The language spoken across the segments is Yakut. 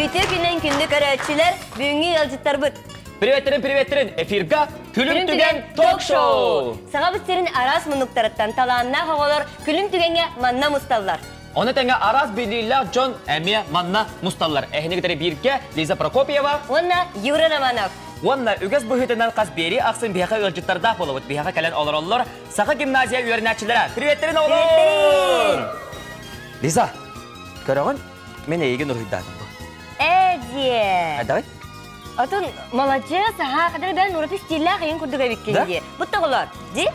Үтүө күнэн күндү көрөөччүлэр, бүгүҥҥү ыалдьыттарбыт. Приветтерин, приветтерин! Эфирга Күлүм түгэн ток-шоу! Сахабыт сирин араас муннуктарыттан талааннаах оҕолор күлүм түгэҥҥэ манна мусталлар. Ону тэҥэ араас билиилээх дьон эмиэ манна мусталлар. Эһини кытары бииргэ Лиза Прокопьева уонна Юра Романов. Уонна үгэс быһыытынан хас биэрии ахсын биһиэхэ ыалдьыттардаах буолабыт. Биһиэхэ кэлэн олороллор Саха гимназия үөрэнээччилэрэ. Приветтерин оҕолор! Лиза, көрөҕүн, мен эйигин уруһуйдаатым бу. Ээ диэ. Давай. Отун молодец, аха, кадыр бен ураты стиллээх эйин курдук эбиккин дии. Бутта оҕолор, ди?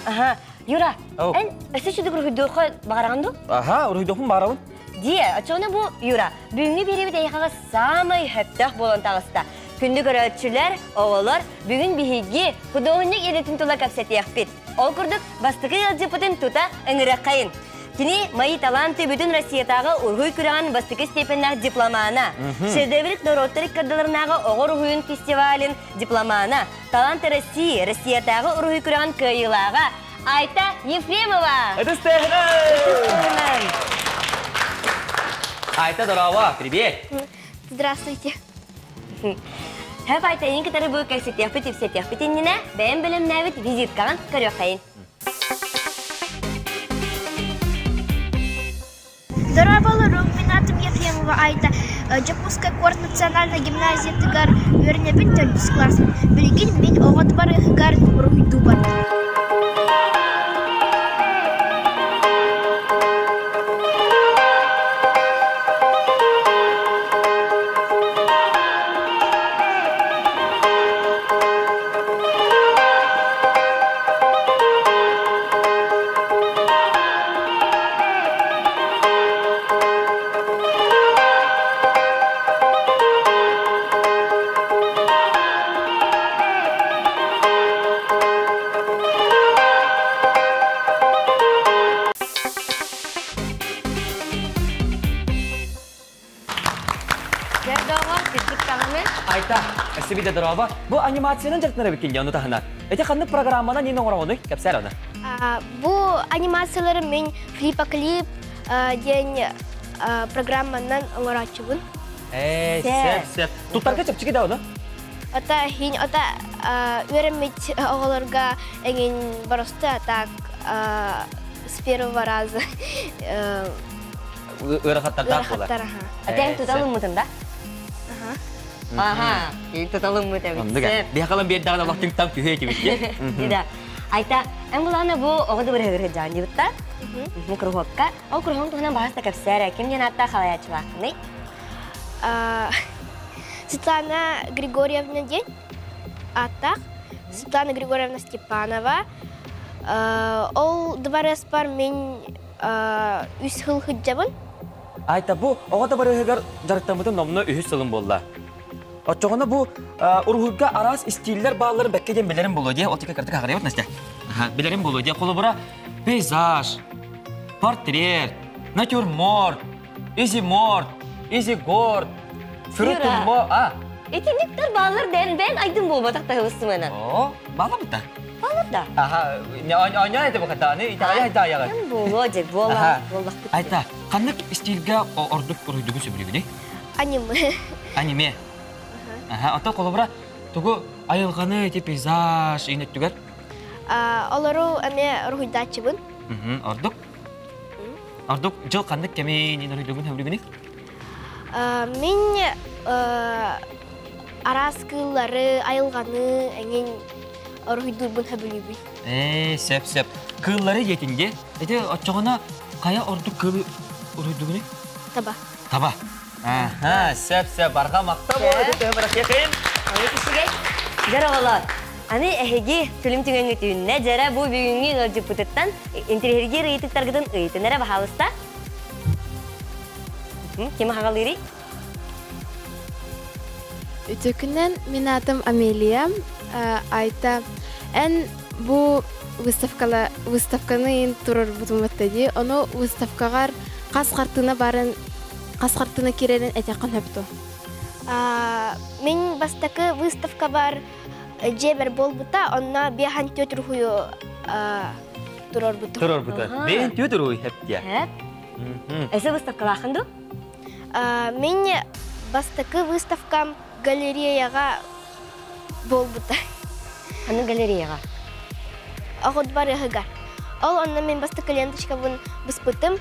Аха, Юра, эн өссө чудук уруһуйдуохха баҕараҕын дуу? Аха, уруһуйдуохпун баҕарабын. Дии, оччоҕуна бу Юра, бүгүҥҥү биэриибит эйиэхэҕэ саамай сөптөөх буолан таҕыста. Күндү көрөөччүлэр, оҕолор, бүгүн биһиги худуоһунньук идэтин тула кэпсэтиэхпит. Ол курдук, бастакы ыалдьыппытын тута ыҥырыаххайын. Кини «Мои таланты» бүтүн Россиятааҕы уруһуй күрэҕин бастакы степеннээх дипломана, Шедеврик норуоттар иккардыларынааҕы оҕо уруһуйун фестивалын дипломана, «Таланты России» Россиятааҕы уруһуй күрэҕин кыайыылааҕа Айта Ефремова! Ытыс тыаһынан! Айта, здорово, привет! Здравствуйте. Хэп Айта, эйин кытары бу кэпсэтиэхпит, ипсэтиэхпит иннинэ бэйэм бэлэмнээбит визиткаҕын көрүөххэйин. Дорооболоруҥ, мин аатым Ефремова Айта. Дьокуускай куорат национальнай гимназиятыгар үөрэнэбин төрдүс класс. Билигин мин оҕо дыбарыаһыгар уруһуйдуубун. Айта, спасибо здорово. Бу анимациянан дьарыктанар эбиккин дии, ону таһынан. Эти ханнык программанан нин оҥороҕунуй? Кэпсээр оны. Бу анимациялары мин Флипа-клип диэн программанан оҥорооччубун. Ээ, сөп, сөп. Туттарга чэпчэки да ону? Ата хин ата үөрэммит оҕолорго эҥин боростуой так с первого раза ыарахаттардаах буолар. Ыарахаттар, аха. Атен туталыммытын да? Аха, туталыммыт эбит. Биһакалан биэрдэҕин олох түҥ-таҥ түһүө этибит. Да. Айта, эн булаана бу оҕо дыбырыһыгыр сылдьаҕын диэбитта. Бу кругокка. Ол кругун туһунан баһаста кэпсээр, ким диэн ааттаах халайааччылааххыный? Светлана Григорьевна диэн ааттаах. Светлана Григорьевна Степанова. Ол дыбарыаспар мин үс сыл сылдьабын. Айта бу оҕо дыбарыаһыгар дьарыктаммытын номнуо үһүс сылым буолла. Оччоҕуна бу уруһуйга араас истииллэр баалларын бэккэ диэн билэрим буолуо диэ. Ол тика кырдык аҕырыйабыт Настя. Билэрим буолуо диэ. Холобура, пейзаж, портрет, натюрморт, изиморт, изигорд, фрутуммо, а? Итинниктэр бааллар дэн бэн айдын буолбатах таһыбыссымынан. О, баалар да. Баалар да. Аха, оонньоон этэ бухатааны, итэҕэйэ айтаайаҕы. Кем буолуо дьэ, буола, буоллахпыт. Айта, ханнык стильгэ ордук уруйдугу сөбүлүүгүнүй? Аниме. Аниме. Аха, оттон холобура тугу айылҕаны ити пейзаж иин өттүгэр? Олору эмиэ уруһуйдааччыбын. Ордук? Ордук дьыл ханнык кэмин иин уруһуйдугун сөбүлүүгүнүй? Мин араас кыыллары, айылҕаны эҥин уруһуйдуурбун сөбүлүүбүн. Ээ, сөп, сөп. Кыыллары диэтин дии. Ити оччоҕуна хайа ордук кыылы уруһуйдугунуй? Таба. Таба. Аха, сөп, сөп. Барҕа махтал буолла төһө Аны үчүгэй. Дьэр оҕолор, аны эһиги күлүм түгэҥҥэ түүннэ дьэрэ бу бүгүҥҥү ыалдьыппытыттан интириэһиргиир ыйытыктаргытын ыйытын эрэ баһаалыста. Ким хаҕалыырый? Үтүөкүнэн мин аатым Амелия. Айта, эн бу выставкала выставканы ин турарбытым дии. Ону выставкаҕар хас хартыына барын хас хартыына киирэрин этиэххин сөп дуо? Мин бастакы выставкабар дьиэбэр буолбута, онно биэхэн түөрт уруһуйу турарбытым. Турарбыта. Бэйэн түөрт уруһуй хэптиэ. Хэп. Эсэ выставкалаахын дуу? Мин Бастакы выставкам галереяҕа буолбута. Ханнык галереяҕа? Оҕо дворыһыгар. Ол онно мин бастакы ленточкабын быспытым.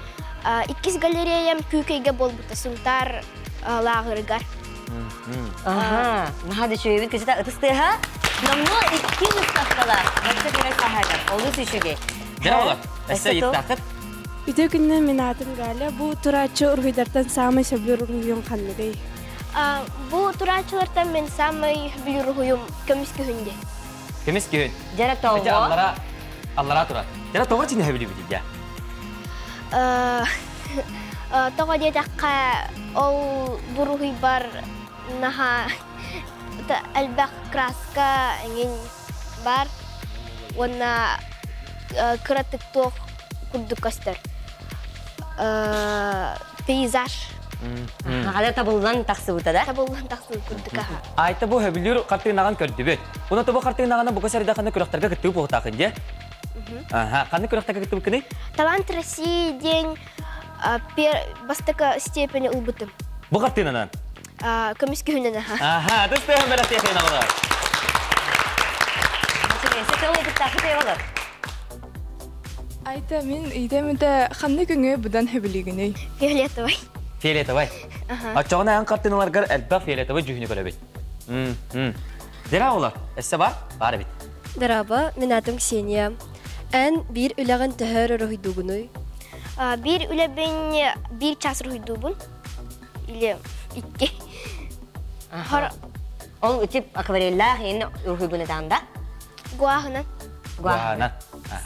Иккис галереям Күүкэйгэ буолбута, Сунтаар лааҕырыгар. Аха, наһаа да үчүгэйбит кычыта ытыс тыаһа. Номнуо икки выставкалар. Бачча кыра саһагар. Олус үчүгэй. Дьэ олор. Өссө ыйыттаахыт. Үтүө күннэн мин аатым Галя. Бу турааччы уруһуйдартан саамай сөбүлүүр уруһуйуҥ ханныгый? Бу турааччылартан мин саамай сөбүлүүр уруһуйум көмүс күһүн диэн. Көмүс күһүн. Дьэрэ тоҕо? Ити аллара аллара турар. Дьэрэ тоҕо чинэ сөбүлүүбүт дьэ? Тоҕо диэтэххэ, ол буруһуйбар наһаа элбэх краска эҥин баар уонна кыратык туох курдук көстөр. Пейзаж. Хада табыллан тахсыбыта да? Табыллан тахсыбыт курдук аха. Айта бу хөбүлүүр хартыынаҕын көрдүбүт. Уна тобу хартыынаҕына бука сэрдэххинэ күрэхтэргэ кыттыы буолтаахын дьэ. Аха, ханнык күрэхтэргэ кыттыбыккыный? Талант России диэн бастакы степени ылбытым. Бу хартыынанан? Көмүс күһүнэн аха. Аха, тыс тыһын бэлэхтиэхин оҕолор. Айта, мин ыйтам ханнык өҥө быдан хөбүлүүгүнүй? Фиолетовый. Фиолетовый. Оччоҕуна эн хартыыналаргар элбэх фиолетовый дьүһүнү көрөбүт. Дера олор, өссө бар? Бар эбит. Дорообо, мин аатым Ксения. Эн биир үлэҕин төһө уруһуйдуугунуй? Биир үлэбин биир час уруһуйдуубун. Или икки. Ол тип аквареллаах иһин уруһуйгун этаанда? Гуаһынан. Гуаһынан.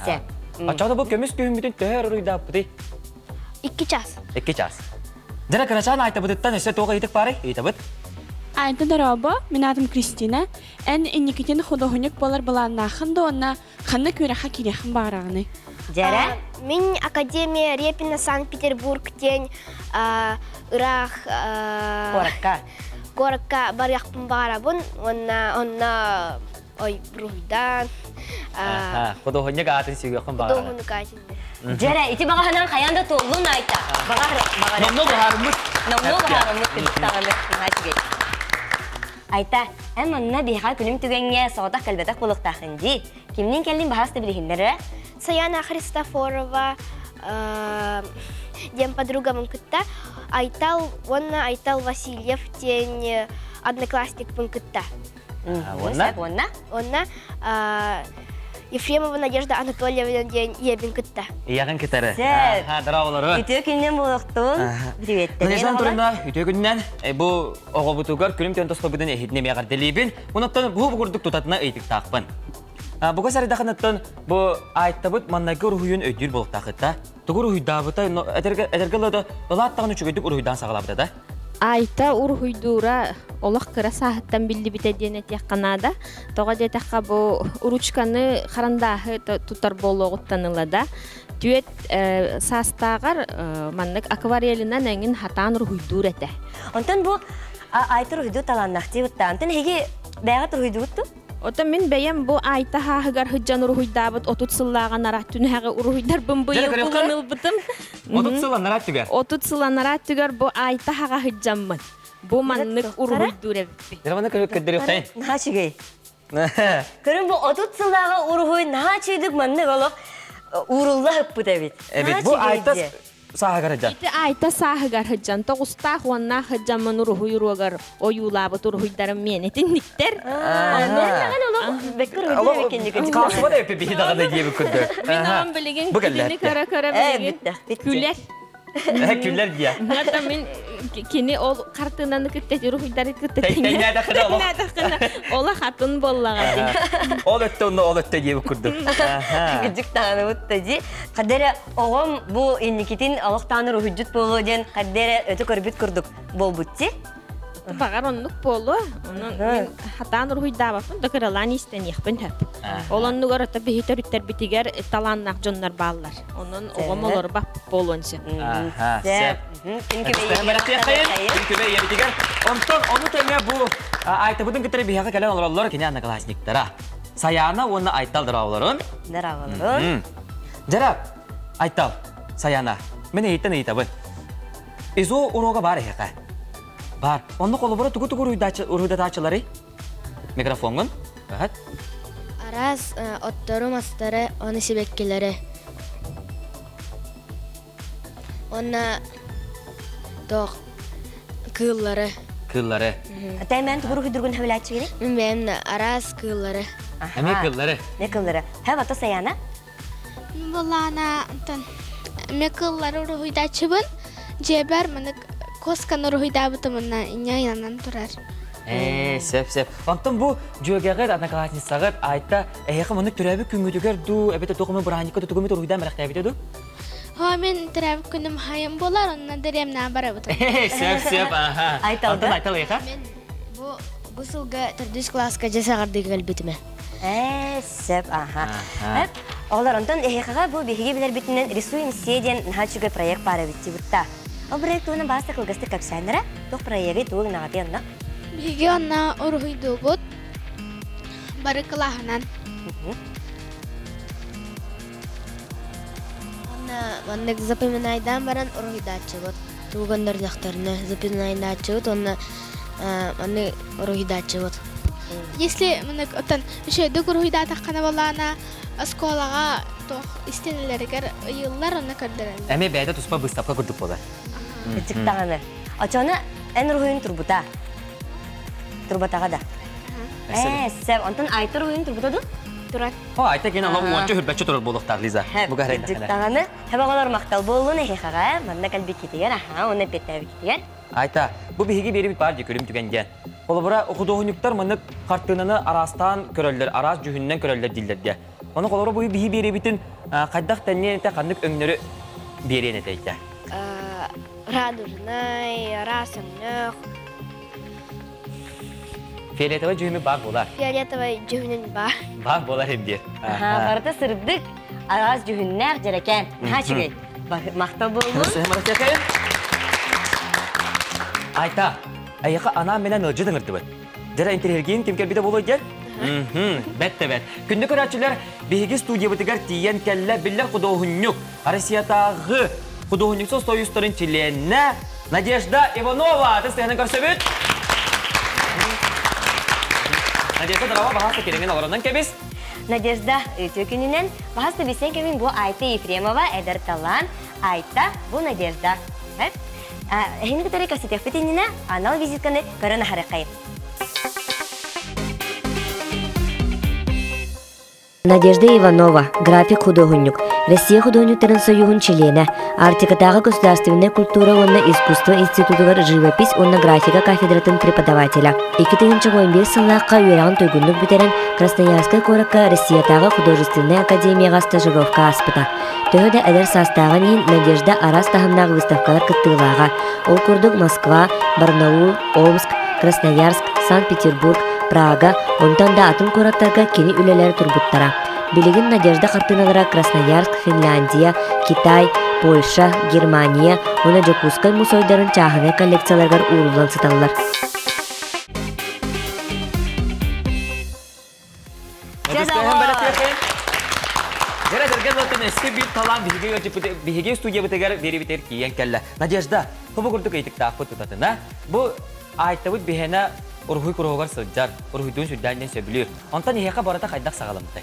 Сэ. Оччоҕо бу көмүс күһүммүтүн төһө уруйдааппытый? Икки час. Икки час. Дьэ, кырачаан айтабытыттан өссө туох ыйытык баарый? Ыйытабыт. Айта дорообо, мин аатым Кристина. Эн инникитин худуоһунньук буолар былааннааххын да уонна ханна күрэххэ киириэххин баҕараҕыный? Дьэрэ? Мин Академия Репина Санкт-Петербург диэн ыраах куоракка куоракка барыахпын баҕарабын уонна онно ой буруйдаан худуоһунньук аатын сүгүөххүн баҕарабын. Худуоһунньук аатын. Дьэрэ, ити баҕаһынан хайаан да туоллун айта. Баҕар, баҕар. Номно быһаарыммыт. Номно быһаарыммыт күнүк үчүгэй. Айта, эн манна биһиэхэ күнүм түгэҥҥэ соҕотох кэлбэтэх буолуохтааххын дии. Кимниин кэллин баһаас да билиһиннэрэ? Саяна Христофорова диэн подругабын кытта Айтал уонна Айтал Васильев диэн одноклассникпын кытта. Уонна? Уонна? Уонна Ефремова Надежда Анатольевна диэн ийэбин кытта. Ийэҕин кытары. Сөп. Дорооболору. Үтүө күннэн буолуохтун. Приветтэрин. Надежда Анатольевна, үтүө күннэн. Бу оҕобутугар күнүм түөн тосхойбутун эһитинэ эҕэрдэлиибин. Онуттан бу курдук тутатына ыйытыктаахпын. Буга сарыдахыныттан бу айттабыт маннайгы уруһуйун өйдүүр буолуохтаахыта. Тугу уруһуйдаабыта, эдэргэ ылыда ылааттаҕын үчүгэйдик уруһуйдаан саҕалаабыта да? Айта уруһуйдуура олох кыра сааһыттан биллибитэ диэн этиэххэ наада. Тоҕо диэтэххэ бу ручканы харандааһы тутар буолуоҕуттан ыла да түөт саастааҕар маннык акварелинан эҥин хатаан уруһуйдуур этэ. Онтон бу Айта уруһуйдуур талааннаах диэбит Онтон эһиги бэйэҕит уруһуйдугут дуу? Оттон мин бэйэм бу Айта хааһыгар сылдьан уруһуйдаабыт 30 сыллааҕы нараат түнэҕи уруһуйдарбын быйыл булан ылбытым. 30 сыл анараа түгэр. 30 сыл анараа түгэр бу Айта хаҕа сылдьаммын. Бу маннык уруһуйдуур эбиппин. Дьэ, көрдөрүөхтэйин. Наһаа үчүгэй. Көрүн бу 30 сыллааҕы уруһуй наһаа үчүгэйдик маннык олох уурулла ыппыт эбит. Эбит. Бу Айта сааһыгар сылдьан. Ити Айта сааһыгар сылдьан тоҕустаах уоннаах сылдьаммын уруһуй уруогар ойуулаабыт уруһуйдарым миэн итинниктэр. Хаасыба да эппи биһи даҕаны диэбит курдук. Мин оҕом билигин кинини көрө-көрө билигин күлэр. Күлэр диэ. Хата мин кини ол хартыынаны кытта уруһуйдары кытта тэҥнээтэххинэ ола хатын буоллаҕа дии. Ол өттө онно ол өттө диэбит курдук. Кыдьык даҕаныбыт да дии. Хаддара оҕом бу инникитин олохтоон уруһуйдьут буолуо диэн хаддара өтө көрбүт курдук буолбут дии. Баҕар оннук буолуо. Онон мин хатаан уруһуйдаабаппын да кыралаан иистэниэхпин сөп. Ол оннугар ото биһи төрүттэрбитигэр талааннаах дьоннор бааллар. Онон оҕом олорбап буолуон сөп. Сөп. Күн ийэбитигэр. Онтон ону тэҥэ бу Айтабытын кытары биһиэхэ кэлэн олороллор кини одноклассниктара. Саяна уонна Айтал дорооболорун. Дорооболорун. Дьара, Айтал, Саяна, мен эйиттен ыйытабын. ИЗО уруога бар эһиэхэ. Бар. Онно холобура тугу тугу уруһуйдатааччыларый? Микрофоҥҥун. Аһат. Араас оттору, мастары, оны сибэккилэри. Уонна туох кыыллары. Кыыллары. Тэмэн тугу уруһуйдургун хөбүлээччигини? Мин бэйэм араас кыыллары. Эмиэ кыыллары. Не кыыллары. Хэм ото Саяна? Мин буоллаҕына онтон эмиэ кыыллары уруһуйдааччыбын. Дьиэбэр маннык куосканы уруһуйдаабытым уонна инньэ ыйанан турар. Ээ, сөп, сөп. Онтон бу дьүөгэҕит, одноклассницаҕыт Айта эһиэхэ маннык төрөөбүт күҥҥүтүгэр дуу, эбэтэр туох эмэ бырааһынньыкка тугу эмит уруһуйдаан бэлэхтээбитэ дуу? Хоо, мин төрөөбүт күнүм хайым буолар, онно дэриэмнээн барабыт. Сөп, сөп, аха. Айталга? Онтон Айтал эйиэхэ? Мин бу бу сылга төрдүс кылааска дьэ саҕардыыга кэлбитим. Ээ, сөп, аха. Оҕолор, онтон эһиэхэҕэ бу биһиги билэрбитинэн «Рисуем все» диэн наһаа үчүгэй проект баар эбит дии Ол проект туһунан бааста кылгастык кэпсээннэрэ, туох проегы тугу гынаҕытый онно? Биһиги онно уруһуйдуубут бары кылааһынан. Уонна маннык запоминайдаан баран уруһуйдааччыбыт. Тугу гыннардахтарына запоминайдааччыбыт уонна маннык уруһуйдааччыбыт. Если маннык оттон үчүгэйдик уруһуйдаатаххына буоллаҕына оскуолаҕа туох истиэнэлэригэр ыйыллар онно көрдөрөллөр. Эмиэ бэйэтэ туспа быыстапка курдук буолар. Кырдьык даҕаны. Оччоҕуна эн уруһуйун турбута. Турбатаҕа да. Ээ, сөп. Онтон Айта уруһуйун турбута дуу? Турар. О, Айта кини олох уонча хүрбэччи турар буолуохтаах, Лиза. Бу Кырдьык даҕаны. Хэб оҕолор махтал буоллун эһиэхэҕэ. Манна кэлбиккитигэр, аха, уонна эппиэттээбиккитигэр. Айта, бу биһиги биэрибит баар дии көрүм түгэн диэн. Холобура, худуоһунньуктар маннык хартыынаны араастаан көрөллөр, араас дьүһүнүнэн көрөллөр дииллэргэ. Ону холобура бу биһи биэрибитин хайдах тэнниэн этэ, ханнык өҥнөрү биэриэн этэ итэ? Радужнай, араас өҥнөөх. Фиолетовай дьүһүнү баар буолар. Фиолетовай дьүһүнүн баар. Баар буолар диир. Барыта сырдык, араас дьүһүннээх дьэрэкээн. Наһаа үчүгэй. Махтал буоллун. Айта, эйиэхэ анаан-минээн ыалдьыт ыҥырдыбыт. Дьэ, интэриэһиргиин ким кэлбитэ буолуой диэн? Бэт да бэт. Күндү көрөөччүлэр, биһиги студиябытыгар тиийэн кэллэ биллэр худуоһунньук, Россиятааҕы худуоһунньуксу союзтарын чилиэнэ Надежда Иванова. Аты сыһынан көрсөбүт. Надежда, здорово, баһаста кириҥин олоронон кэбис. Надежда үтүө күнүнэн баһаста билсэн кэмин бу Айта Ефремова эдэр талаан, Айта бу Надежда. Эһини кытары кэпсэтиэхпит иннинэ анал визитканы көрөн аһарыаххайын. Надежда Иванова, график худуоһунньук, Россия худуоһунньуктарын союһун чилиэнэ, Арктикатааҕы государственнай культура уонна искусство институтугар живопись уонна графика кафедратын преподавателэ. 2015 сыллаахха үөрэҕин туйгуннук бүтэрэн, Красноярскай куоракка Россиятааҕы художественнай академияҕа стажировка ааспыта. Төһө да эдэр саастааҕын иһин Надежда араас таһымнаах выставкалар кыттыылааҕа. Ол курдук Москва, Барнаул, Омск, Красноярск, Санкт-Петербург, Прага, онтон да атын куораттарга кини үлэлэрэ турбуттара. Билигин Надежда хартыыналара Красноярск, Финляндия, Китай, Польша, Германия уонна Дьокуускай мусуойдарын чааһынай коллекцияларыгар ууруллан сыталлар. Дьэ, сэргэн оттон өссө биир талаан биһиги биһиги студиябытыгар биэрибитигэр тиийэн кэллэ. Надежда, бу курдук ыйытыктаахпыт тутатына, бу Айтабыт биһиэнэ уруһуй куруһугар сылдьар, уруһуйдуун сүрдээн диэн сөбүлүүр. Онтон эһиэхэ барыта хайдах саҕаламмытай?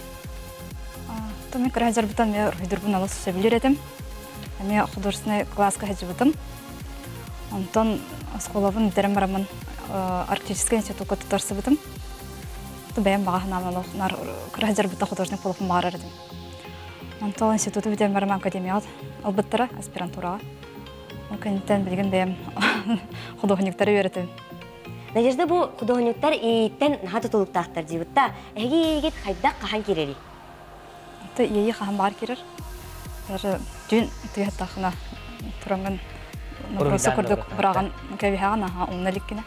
Томми кыра сылдьарбытан мен уруһуйдурбун олус сөбүлүүр этим. Эмиэ художественный класска сылдьыбытым. Онтон оскуолабын бүтэрэн бараммын Арктическай институкка туттарсыбытым. Бэйэм баҕа санаам олох нар кыра сылдьарбыттан художник буолуохпун баҕарар этим. Онтон институту бүтэрэн баран академияҕа ылбыттара аспирантураҕа. Ол кэнниттэн билигин бэйэм художниктары үөрэтэбин. Надежда бу художниктар иэйиттэн наһаа тутулуктаахтар диибит да, эһиги иэйигит хайдах хаһан киирэрий? Аты иэйии хаһан баар киирэр. Даже түүн тыаһаттахына тураҥҥын набросы курдук быраҕан кэбиһэҕин аха умна иликкинэ.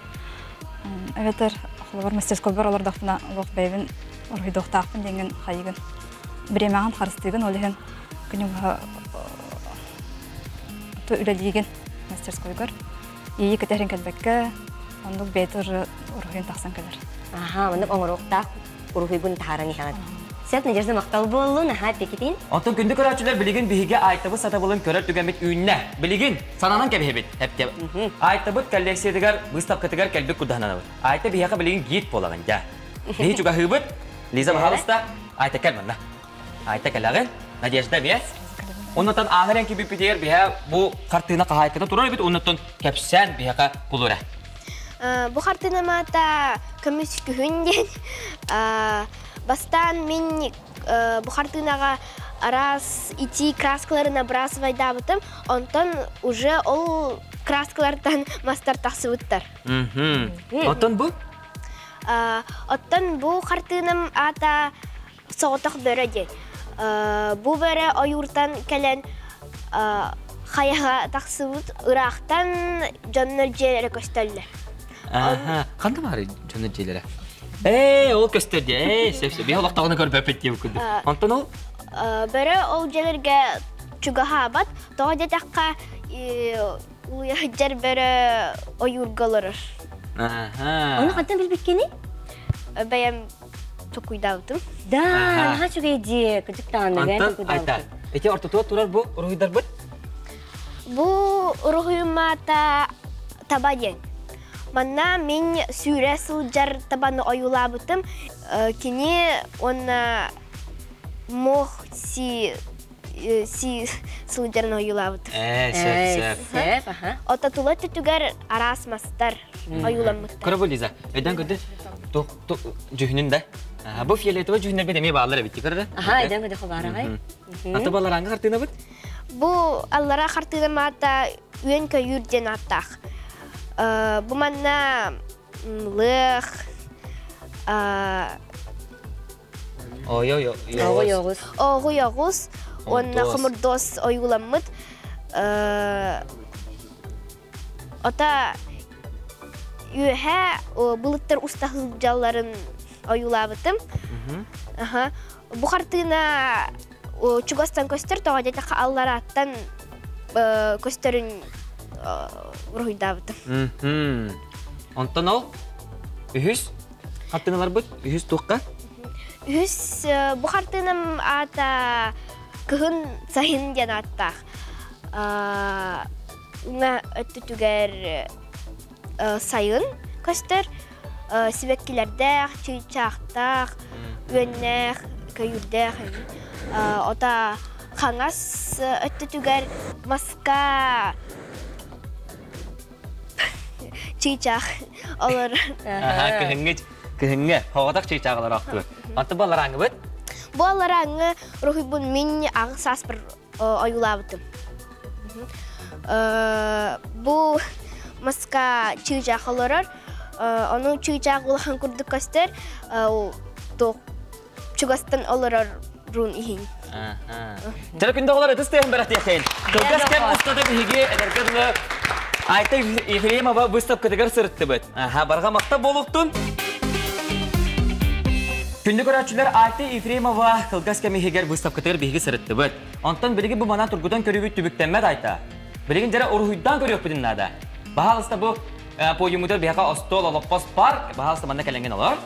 Эбэтэр холобур мастерскойбар олордохпуна олох бэйэбин уруһуйдуохтаахпын диэҥҥин хайыгын. Бириэмэҕин харыстыыгын ол иһин күнү быһа үлэлиигин мастерскойгар. Иэйии кэтэһэрин кэлбэккэ, оннук бэйэтэ уже уруһуйун тахсан кэлэр. Аха, оннук оҥоруохтаах уруһуйгун таһааран иһэҕин. Сөп, Надежда махтал буоллун, аха пекитин. Онтон күндү көрөөччүлэр билигин биһиги Айтабыт сатабылын көрөр түгэммит үүннэ. Билигин сананан кэбиһэбит. Эптэ. Айтабыт коллекциятыгар, выставкатыгар кэлбит курдаһанабыт. Айта биһиэхэ билигин гид буолаҕын дьэ. Биһи чугаһыыбыт. Лиза, пожалуйста, Айта кэл манна. Айта кэлэҕин. Надежда эмиэ. Оннотон ааһар эҥки бүппүтүгэр биһэ бу хартыына хаһаайката турар эбит, оннотон кэпсээн биһэхэ кулура. Бу хартыына маата көмүс күһүн диэн. Бастаан мин бу хартыынаҕа араас итии краскалары набрасывайдаабытым, онтон уже ол краскалартан мастар тахсыбыттар. Оттон бу? Оттон бу хартыынам аата соҕотох бөрө диэн. Бу бөрө ойууртан кэлэн хайаҕа тахсыбыт ыраахтан дьоннор дьиэлэрэ көстөллөр. Ханна баарый дьоннор дьиэлэрэ? Ээ, ол көстөр дии. Ээ, сөп сөп. Биһи олохтоҕуна көрбөппүт диэбит курдук. Онтон ол? Бөрө ол дьиэлэргэ чугаһаабат. Тоҕо диэтэххэ, улуйа бөрө ойуурга олорор. Ону хантан билбиккиний? Бэйэм токуйдаабытым. Да, наһаа үчүгэй дии, кырдьык даҕаны бэйэм токуйдаабытым. Ити ортотугар турар бу уруһуйдарбыт? Бу уруһуйум аата таба диэн. Манна мин сүүрэ сылдьар табаны ойуулаабытым. Кини уонна муох си си сылдьарын ойуулаабытым. Ээ, сөп, сөп. Сөп, аха. Ото тула түтүгэр араас мастар ойууламмыттар. Көрө бу Лиза, өйдөөн көрдө. Дьүһүнүн да. Бу фиолетовый дьүһүннэрбит эмиэ бааллар эбит, көрө да? Аха, өйдөөн көрдө хабаараҕай. Аты балараҥҥа хартыынабыт? Бу аллара хартыынам аата үөн-көйүүр диэн ааттаах. Бу манна лыах, Ой-ой-ой. Оҕуй-оҕус. Оҕуй-оҕус уонна хомурдуос ойууламмыт. Ота үөһэ былыттар уста сылдьалларын ойуулаабытым. Бу хартыына чугастан көстөр, тоҕо диэтэххэ алларааттан көстөрүн уруһуйдаабытым. Онтон ол үһүс хартыыналарбыт үһүс туохха? Үһүс бу хартыынам аата Кыһын сайын диэн ааттаах. Уҥа өттүтүгэр сайын көстөр сибэккилэрдээх, чыычаахтаах, үөннээх, көйүүрдээх Ота хаҥас өттүтүгэр маска чыычаах олор. Кыһыҥҥы кыһыҥҥы хоҕотох чыычаах олороохтур. Онто бу аларааҥҥыбыт? Бу аларааҥҥы уруһуйбун мин аҕыс сааспар ойуулаабытым. Бу маска чыычаах олорор. Ону чыычаах улахан курдук көстөр. Туох чугастан олорор рун иһин. Чара күндө оҕолор ытыс тыаһын бэрэтиэхин. Кылгас кэм устата биһиги эдэргэ дылы Айта Ефремова выставкатыгар сырыттыбыт. Аха, барҕа махта буолуохтун. Күндү көрөөччүлэр Айта Ефремова кылгас кэм иһигэр выставкатыгар биһиги сырыттыбыт. Онтон билигин бу манан тургутан көрүүбүт түбүктэммэт Айта. Билигин дьэрэ уруһуйдаан көрүөхпүтүн наада. Баһаалыста бу подиумутар биһиэхэ остуол, олоппос бар. Баһаалыста манна кэлэҥҥин олор.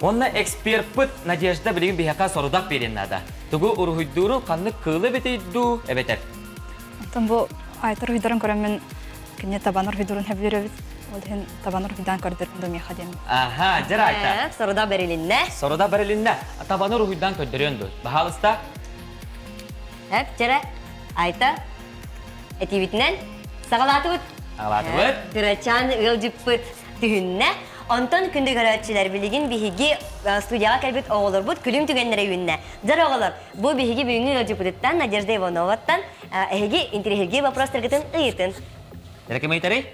Уонна эксперпыт Надежда билигин биһиэхэ сорудах биэриэн наада. Тугу уруһуйдуурун, ханнык кыылы эбитий дуу эбэтэр? Оттон бу айтар уруһуйдарын көрөммүн кини табан уруһуйдуурун сөбүлүүр эбит. Ол иһин табан уруһуйдаан көрдөрдүм дуу миэхэ диэн. Аха, дьэр айта. Соруда бэрилиннэ. Соруда бэрилиннэ. Табаны уруһуйдаан көрдөрүөн дуу. Баһаалыста. Эп, чэрэ, Айта, этиибитинэн саҕалаатыбыт. Саҕалаатыбыт. Кырачаан ыалдьыппыт түһүннэ. Онтон күндү көрөөччүлэр, билигин биһиги студияҕа кэлбит оҕолорбут күлүм түгэннэрэ үүннэ. Дьэр оҕолор, бу биһиги бүгүҥҥү ыалдьыппытыттан Надежда Ивановаттан эһиги интириэһиргии вопростаргытын ыйытын. Ким ыйытарый?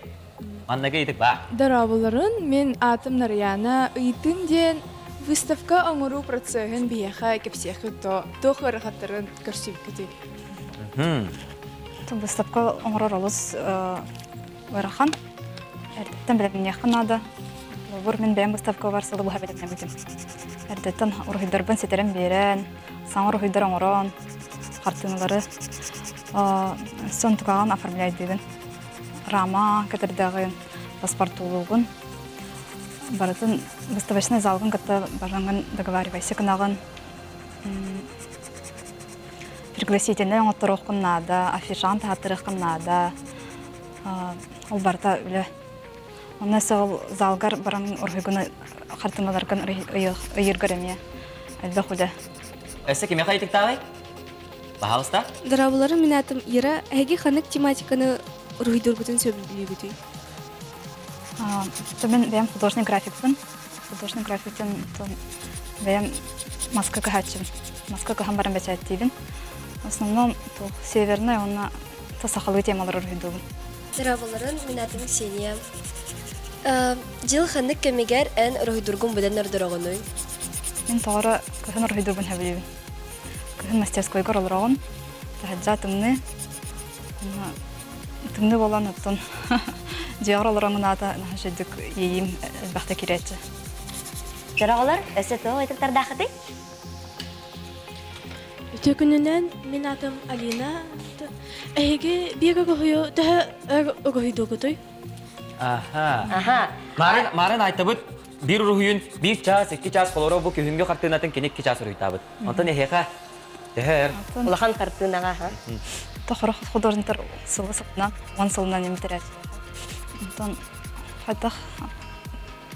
Манныгы ыйытык баа. Дорооболорун, мин аатым Нарыйаана. Ыйытыым диэн выставка оҥоруу процеһын биһиэхэ кэпсиэххит то туох ыарахаттарын көрсүбүккүтүй? Выставка оҥорор олус ыарахан. Эрдэттэн бэлэмниэххэ наада. Холобур, мин бэйэм выставкабар сылы быһа бэлэмнэммитим. Эрдэттэн уруһуйдарбын ситэрэн биэрэн, саҥа уруһуйдар оҥорон, хартыыналары сон тукаҕын оформляйдыыбын. Рама кэтэрдэҕин, паспортуулуугун. Барытын выставочный залгын кытта бараҥҥын договаривайся гынаҕын. Пригласительнай оҥотторуоххун наада, афишаҕын таһааттарыаххын наада. Ол барыта үлэ. Онно өссө ол залгар баран уруһуйгун хартыыналаргын ыйыыргар эмиэ элбэх үлэ. Өссө кимиэхэ ыйытыктааҕый? Пожалуйста. Дорооболорум, мин аатым Ира. Эһиги ханнык тематиканы уруһуйдуургутун сөбүлүүгүтүй? Мен бэйэм художник графикпын. Художник графиктен бэйэм маска кыһааччыбын. Маска кыһан баран бэчээттиибин. В основном северный уонна сахалыы темалар уруһуйдуубун. Дорооболорун, мин аатым Ксения. Дьыл ханнык кэмигэр эн уруһуйдуургун быдан ордороҕунуй? Мин тоҕоро кыһын уруһуйдуурбун сөбүлүүбүн. Кыһын мастерскойгар олороҕун, таһырдьа тымныы. Тымныы буолан оттон дьиэҕэр олороҥҥун аата наһаа үчүгдүк иэйиим элбэхтэ киирээччи. Дороголор, өссө туох ыйытыктардааххытый? Үтүө күнүнэн, мин аатым Алина. Эһиги биир өгөһүйү төһө өр өгөһүйдугутуй? Аха. Аха. Марын, марын айтабыт биир уруһуйун биир чаас, икки чаас холоро бу күһүҥҥү хартыынатын кини икки чаас уруһуйтаабыт. Онтон эһиэхэ төһө өр? Улахан хартыынаҕа, ха? Тохорох художниктар сылы сылынан, он сылынан эмитэрэр. Онтон хайдах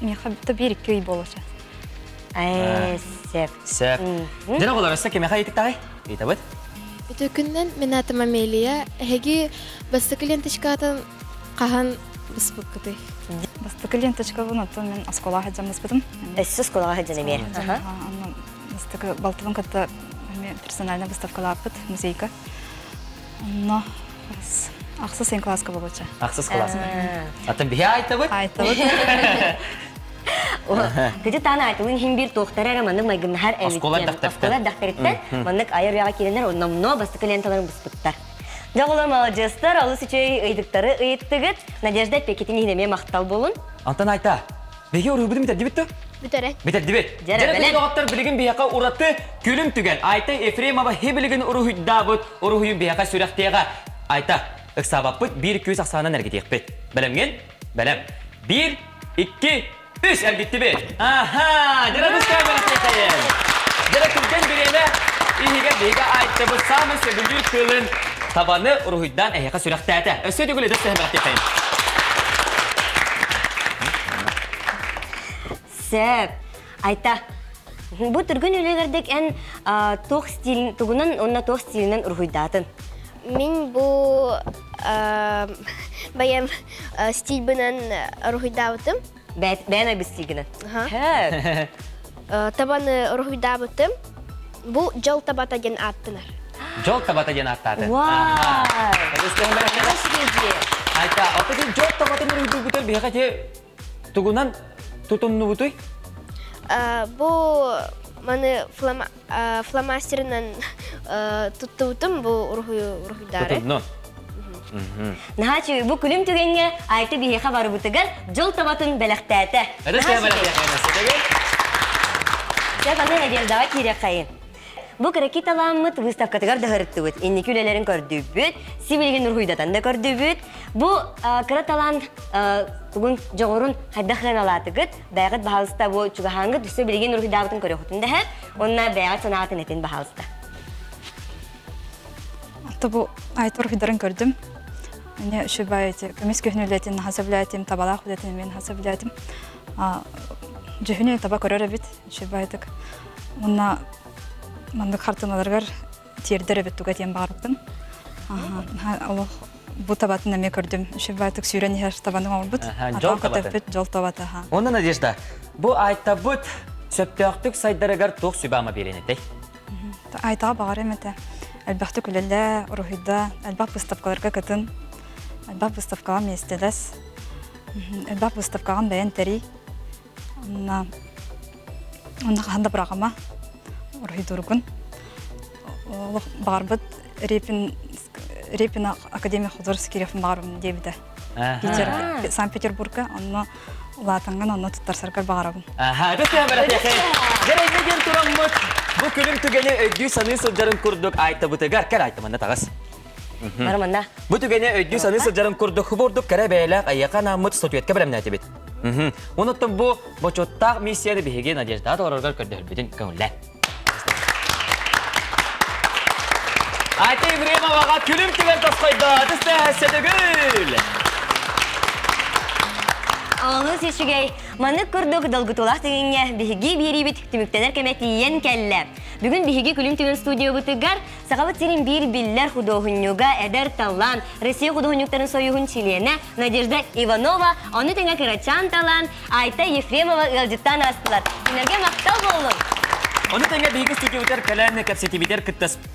миэхэ то биир икки ый буолуоча. Ээ, сеп. Сеп. Дьэ, оҕолор, өссө кимиэхэ ыйытыктаҕай? Ыйытабыт. Үтүө күнүнэн, мин аатым Амелия. Эһиги бастакы ленточкатын хаһан быспыккытый? Бастакы ленточкабын оттон мин оскуолаҕа сылдьан быспытым. Өссө оскуолаҕа сылдьан эмиэ. Бастакы балтыбын кытта эмиэ персональная выставкалааппыт музейка. Онно ахсыс эн класска болуоча. Ахсыс класска. Атын биһи айтабыт? Айтабыт. Кыты таана айтылын хин бир туохтара эрэ маннык майгыннаһар эбит. Оскуола дактарыттан. Оскуола дактарыттан маннык айар үйэҕэ киирэннэр номно бастакы ленталарын быспыттар. Дьэ оҕолор маладьыастар, олус үчүгэй ыйытыктары ыйыттыгыт. Надежда эппиэккитин иһин эмиэ махтал буолун. Антон Айта, биһиги уруһуйбутун бүтэрдибит дуо? Бүтэрэ. Бүтэрдибит. Дьэ күн доҕоттор билигин биһиэхэ ураты күлүм түгэн. Айта Ефремова хибилигин уруһуйдаабыт уруһуйун биһиэхэ сүрэхтиэҕэ. Айта, ыксаабаппыт биир күүс ахсаанан эргитиэхпит. Бэлэмҥин? Бэлэм. Биир, икки, үс эргиттибит. Аха! Дьэ быстаа бэлэхтиэхэйин. Дьэ күлгэн бириэмэ иһигэр биһиги Айтабыт саамай сөбүлүүр кыылын табаны уруһуйдаан эһиэхэ сүрэхтээтэ. Өссө төгүл эдэр сэһэн бэлэхтиэхэйин. Сөп. Айта, бу түргэн үлүгэрдик эн туох стилин тугунан уонна туох стилинэн уруһуйдаатын? Мин бу бэйэм стильбинэн уруһуйдаабытым. Бэйэн айбыт стилгинэн? Табаны уруһуйдаабытым. Бу дьол табата диэн ааттанар. Дьол табата диэн ааттааты. Айта, отут дьол табатын уруһуйдуубутар биһиэхэ те тугунан тутуннубутуй? Бу маны фломастерынан туттубутум бу уруһуйдары. Тутунну. Наһаа үчүгэй. Бу күлүм түгэҥҥэ Айта биһиэхэ барыбытыгар дьол табатын бэлэхтээтэ. Дьэ, аны Надеждаҕа киириэххэйин. Бу кыракий талааммыт выставкатыгар да сырыттыбыт, инники үлэлэрин көрдүүбүт, сибилигин уруһуйдатан да көрдүүбүт. Бу кыра талаан тугун дьоҕурун хайдах сыаналаатыгыт, бэйэҕит баһаалыста бу чугаһааҥҥыт өссө билигин уруһуйдаабытын көрүөххүтүн дэһэ, уонна бэйэҕит санаатын этин баһаалыста. Ото бу айт уруһуйдарын көрдүм. Мне үчүгэй эти көмүс күһүн үлэтин наһаа сөбүлээтим, табалаах үлэтин мен наһаа сөбүлээтим. Дьүһүнү таба көрөр эбит, үчүгэйдик. Уонна маннык хартыыналарыгар тиэрдэр эбит туга диэн баҕарбытым. Олох бу табатын эмиэ көрдүм. Үчүгэйдик сүүрэн иһэр табаны оҥорбут. Дьол табатын. Дьол табата. Онно Надежда, бу айтабыт сөптөөхтүк сайдарыгар туох сүбэ-ама биэриэн этэй? Айтаҕа баҕарыам этэ. Элбэхтик үлэлээ, уруһуйда, элбэх выставкаларга кытын, элбэх выставкаҕа миэстэлэс, элбэх выставкаҕын бэйэн тэрий. Онно онно хаһан да быраҕыма уруһуйдуургун. Олох баҕарбыт Репин Репина Академия художеств кириэхпин баҕарабын диэбитэ. Питер, Санкт-Петербурга онно улаатаҥҥын онно туттарсаргар баҕарабын. Аха, это Дьэ, диэн тураммыт бу күлүм түгэни өйдүү саныы сылдьарын курдук айтабытыгар кэл айтаманна таҕыс. Бары манна. Бу түгэни өйдүү саныы сылдьарын курдук хубурдук кэрэ бэйэлээх айыаха анааммыт статуэтка бэлэмнээтибит. Онуттан бу бочуоттаах миссияны биһиги Надежда толороргор көрдөһөрбүтүн көҥүллээ. Айта Ефремоваға күлүм түгэн тосхойдо. Түстэ Олус үчүгэй. Маннык курдук долгутуулаах түгэҥҥэ биһиги биэриибит түмүктэнэр кэмэ тиийэн кэллэ. Бүгүн биһиги Күлүм түгэн студиябытыгар Сахабыт сирин биир биллэр худуоһунньуга, эдэр талаан, Россия худуоһунньуктарын союһун чилиэнэ Надежда Иванова, ону тэҥэ кырачаан талаан Айта Ефремова ыалдьыттаан аастылар. Кинилэргэ махтал буоллун! Ону тэҥэ биһиги студиябытыгар кэлэн кэпсэтиибитигэр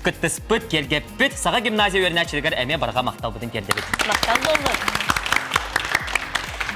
кыттыспыт, киэргэппит Саха гимназия үөрэнээччилэригэр эмиэ барҕа махталбытын тиэрдэбит. Махтал буоллун!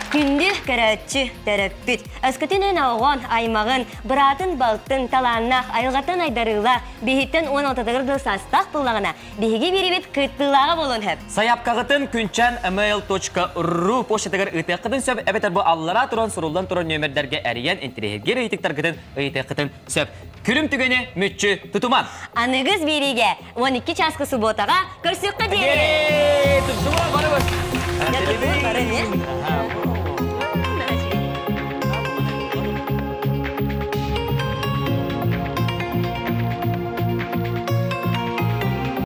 Күндү көрөөччү, төрөппүт, өскөтүнэн оҕон, аймаҕын, быраатын, балтын, талааннаах, айылҕаттан айдарыылаах, биһиттэн 16-тыгар дыл саастаах буоллаҕына, биһиги биэрибит кыттыылааҕа буолуон сөп. Сайаапкаҕытын күнчэн mail.ru почтатыгар ыытыаххытын сөп эбэтэр бу аллараа туран суруллан турар нүөмэрдэргэ эрийэн интэриэһиргиир ыйытыктаргытын ыйытыаххытын сөп. Күлүм түгэни мүччү тутуман! Аныгыс биэриигэ 12 чааска субуотаҕа көрсүөххэ диэри! Тутума бары! Тутума бары!